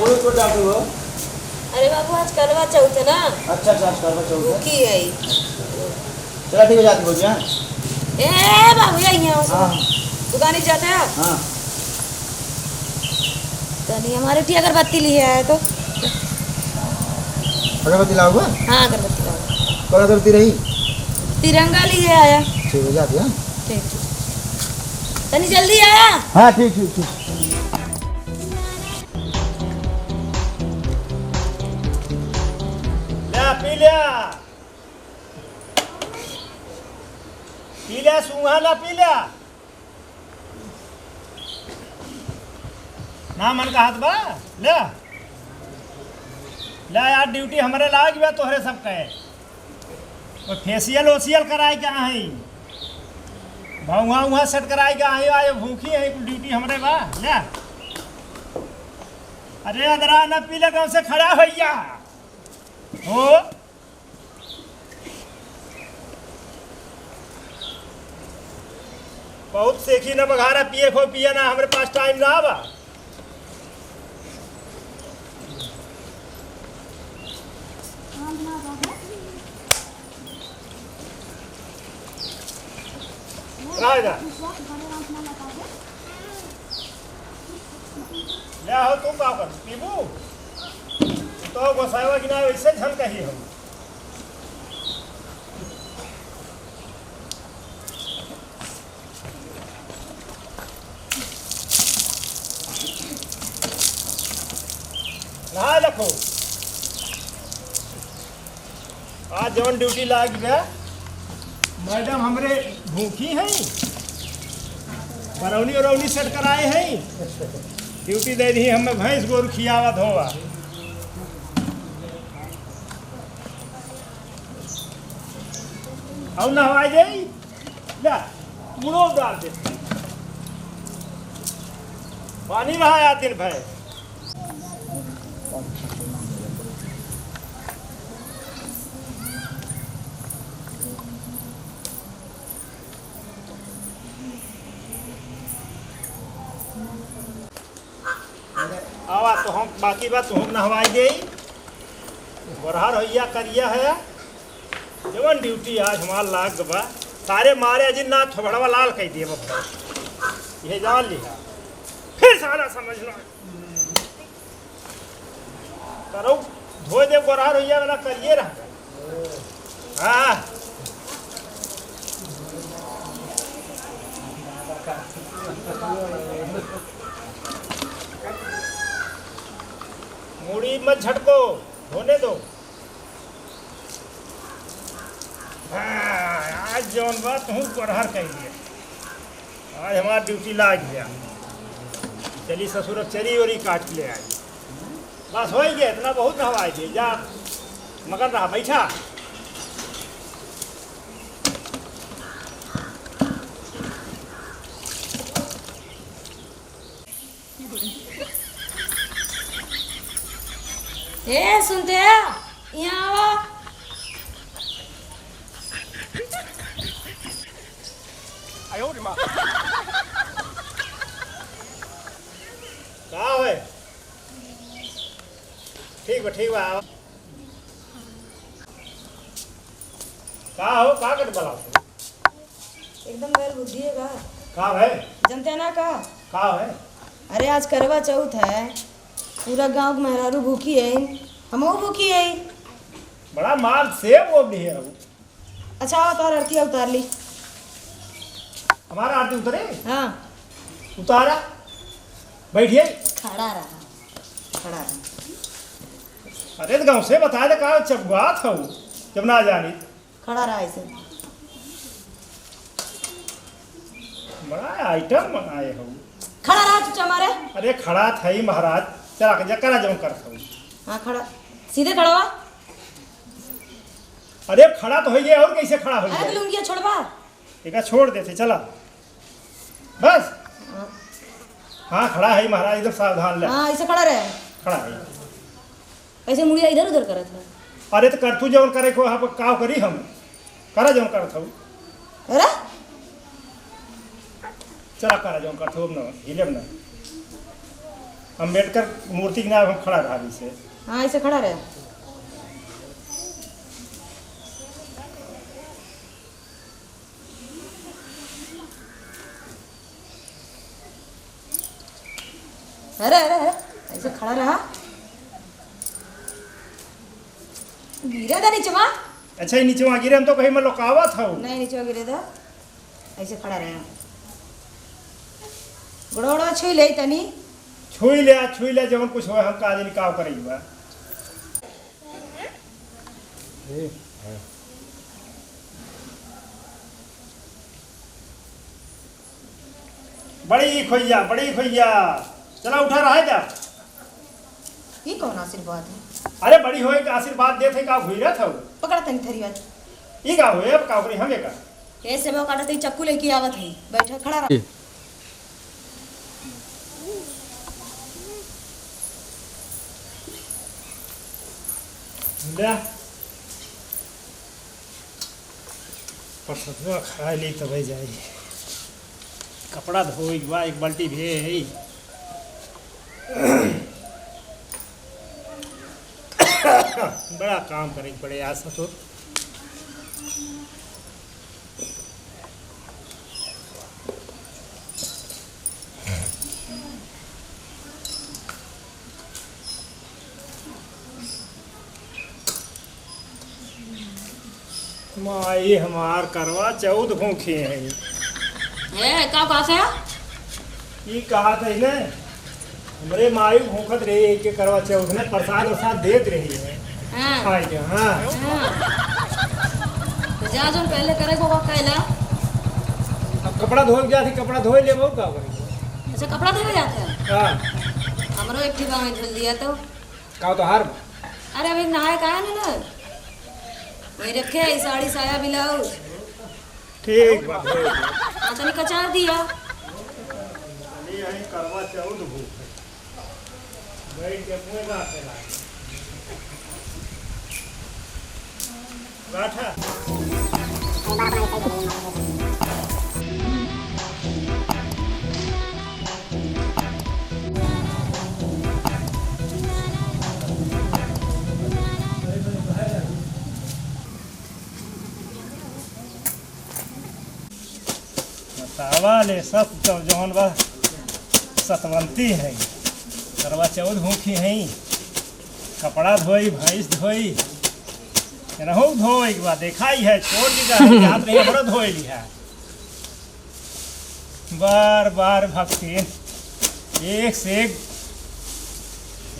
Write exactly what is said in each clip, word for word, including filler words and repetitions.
कोई को डांटू हो? अरे बाबू, आज करवा चौथ है ना। अच्छा, अच्छा, आज करवा चौथ है। भूखी है। चला, ठीक है, जाती भौजी, हाँ? ए बाबू, यही है। हाँ। दुकानी जाते हैं। हाँ। तनी हमारे टी अगरबत्ती लिए आए तो। अगरबत्ती लाओगे? हाँ, अगरबत्ती लाओ। कौन अगरबत्ती रही? तिरंगा लिए आया। ठीक है, जाती, हाँ? ठीक, ठीक। तनी जल्दी आया। हाँ, ठीक, ठीक, ठीक। ल्या, पी ल्या। पी ल्या, सूंघा ला, पी ल्या। ना मन कहत बा, ल्या। ल्या यार, ड्यूटी हमरे लाग बा, तोहरे सब कहे। वो फेशियल ओशियल कराए के आहे, भौंवा उहाँ सेट कराए के आहे, आए भूखी है, कुल ड्यूटी हमरे बा, ल्या। अरे अदरा ना पी ल्या, गाँव से खड़ा भैया। हो? बहुत सेखी न बघारा, पिए खो पिए ना, हमरे पास टाइम ना बा। राय दा। ले आओ, तू का कर पीबू? तो गोसाइवा की ना वैसे झन कही हम। नहा लखो। आज जौन ड्यूटी लाग गया, मैडम हमरे भूखी हैं, बरौनी उरौनी सेट कराए हैं, ड्यूटी दे दी, हमें भैंस गोरू खियावा धोवा। और नहवाई जाई, ला, मुड़ो डाल दे। पानी रहा यार दिन भर। आवा तो हम बाकी बात हम नहवाई दे। गोरहर होइया करिया है, जवन ड्यूटी आज हमार लाग बा, सारे मारे अजिन ना थोबड़वा लाल कई दिए बाबा। ये जान लिहा, फिर साला समझ लो। करो, धोए दे गोरहर होइया वाला करिए रह। हाँ। मुड़ी मत झटको, होने दो। हाँ, आज जौन बा, तू गोरहर कह दिया। आज हमार ड्यूटी लाग गया। चली ससुर, अब चरी ओरी काट ले आई। बस हो ही गया, इतना बहुत नहवाई दे। जा, मगन रहा, बैठा। ए, सुनते हैं? यहाँ आओ। आयो रे माँ। का होय? ठीक बा, ठीक बा, आवा। का हो, का कट बलाओ? एकदम गैर बुद्धि है का? का भाई? जनते ना का? का भाई? अरे, आज करवा चौथ है, पूरा गांव के मेहरारू भूखी है, हमहू भूखी है। बड़ा माल सेव वो भी है। अच्छा, आओ, तोहर आरती उतार ली। हमारा आरती उतरे? हाँ। उतारा। बैठिए। खड़ा रहा, खड़ा रहा। अरे, तो गाँव से बता दे, का चबुआत हऊ, जब ना जानी। खड़ा रहा ऐसे। बड़ा आइटम बनाए हऊ। खड़ा रहा, चुपचाप मारे। अरे, खड़ा था ही महाराज, चला के जा, करा जौन करत हऊ। हाँ, खड़ा, सीधे खड़ा हुआ। अरे, खड़ा तो होइए, और कैसे खड़ा होइए? अरे, तो लुंगिया छोड़बा? एका छोड़ देते, चला। बस। हाँ। हाँ, खड़ा है महाराज, एकदम सावधान ले। हाँ, ऐसे खड़ा रहे। खड़ा है। ऐसे मुड़िया इधर उधर करत है। अरे, तो करतू जौन करे को, आप काव करी हम? करा जौन करत हऊ। अरे? चला, करा जौन करत हऊ, अब न, हिलेब न। अम्बेडकर मूर्ति के नाम हम खड़ा रहा जैसे। हाँ, ऐसे खड़ा रहे। अरे, अरे, अरे, ऐसे खड़ा रहा। गिरे दा निचवा। अच्छा, ये निचवा गिरे, हम तो कहीं में लुकावत हूँ। नहीं, निचवा गिरे दा। ऐसे खड़ा रहे। गोड़वा, गोड़वा छुई ले तनी। छुई ले, छुई ले, जवन कुछ हो, हम का जानी का करे बा। बड़ी खोइया, बड़ी खोइया, चला उठा रहा है जा। ई कौन आशीर्वाद है? अरे बड़ी होए के आशीर्वाद देत है, का घुइरत हौ? पकड़ा तनी थरिया। ई का होए, अब का करी हम एका? ए सेबो काटत ही, चक्कू लेके आवत है, बैठा खड़ा रहा। ले। परसतवा खाए ली तबे जाई। कपड़ा धोई बा, एक बाल्टी भे है। बड़ा काम करे के पड़े आज ससुर। माई हमार करवा चौथ भूखी है। ए, का कहत है? ई कहत है ने, हमरे माई भूखत रही है के करवा चौथ ने प्रसाद वरसाद देत रही है। हाँ। खाए के, हाँ। हाँ। तो जा जो पहले करे को का कहला। अब कपड़ा धोए के जाती, कपड़ा धोए लेबो का करे? अच्छा, कपड़ा धोए जाते हैं? हाँ। हमरो एक ठे बाँह धुल दिया तो। का तोहार बा? अरे, अभी नहाए का है ना, ना? वही रखे है, साड़ी, साया, ब्लाउज। ठीक बा। हाँ, तनी कचार दिया। अरे, यही करवा चौथ भूख है। बैठ के अपने बात है। गाठा। बतावा ले, सब तो जौन बा सतवंती है, करवा चौथ भूखी है, कपड़ा धोई, भैंस धोई, रहू धोए के बाद देखाई है, छोड़ दी का है, जात नहीं, हमरो धोए ली है। बार बार भक्ति, एक से एक,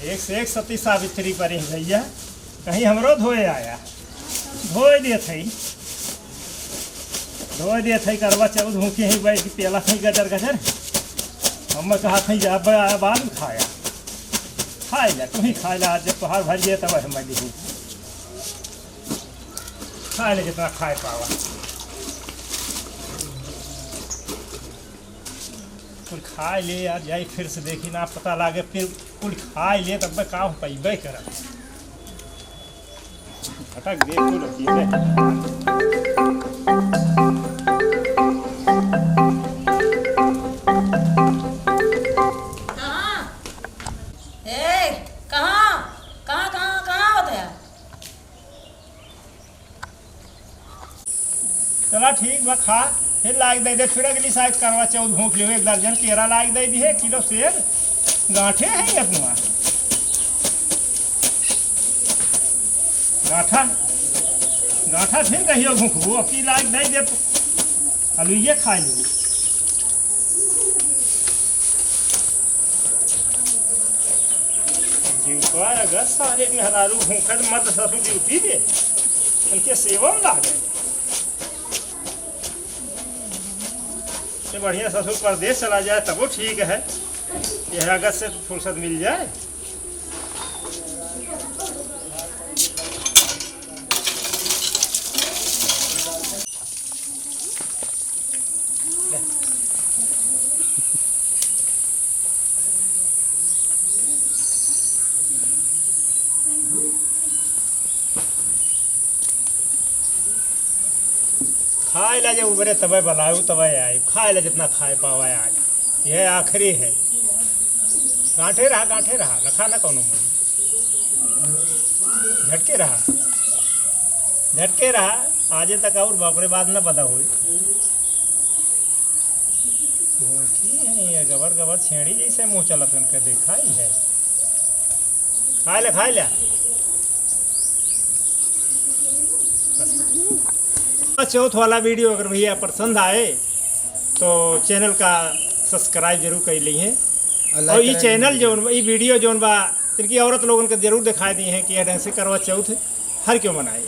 एक से एक सती सावित्री परी भैया, कहीं हमरो धोए आया। धोए दिए थे, धोए दिए थे, करवा चौथ भूखी ही बैठ के पेला थे गजर गजर। हम कहा थे, "जा, अब आया बाद में खाया, खाए ला, तू ही खाए ला, आज जब तोहार भर गया तब हम दी।" खाए ले जितना खाए पावा। कुल खाए ले यार, जाई फिर से देखी ना, पता लागे फिर कुल खाए ले तब का हम पइबे करब। फटक दे कुल अकेले। कहाँ? ए, कहाँ? कहाँ, कहाँ, कहाँ होत है? चला ठीक बा, खा, फिर लाग दे दे, फिर अगली साइत करवा चौथ भूख लेवे, एक दर्जन केरा लाग दे दिहे, किलो सेब, गांठे हैं अपना। गांठा, गांठा फिर कहियो भूखबू, अब की लाग दे दे, अलुइये खाई लू। जीवका अगर सारे मेहरारू भूखत मत ससुर ड्यूटी दे, उनके सेवा में लागे। ये बढ़िया ससुर परदेश चला जाए तबो ठीक है, यह अगस्त से फुर्सत मिल जाए। खाए ला जब उबरे तबे बलाऊ तबे आई, खाए ला जितना खाए पावा आज, यह आखिरी है। गांठे रहा, गांठे रहा, रखा ना कौनो मोल। झटके रहा, झटके रहा, आजे तक और बापरे बाद न बदा होई। भूखी है ये, गबर गबर छेड़ी जैसे मुंह चलत उनके देखा ही है। खाए ले, खाए ले। बस। चौथ वाला वीडियो अगर भैया पसंद आए तो चैनल का सब्सक्राइब जरूर कर लीजिए। और like और ये करें चैनल भैया। जौन, ये वीडियो जौन बा, इनकी औरत लोगन के जरूर दिखाई दी है कि यह ढंग से करवा चौथ हर क्यों मनाए।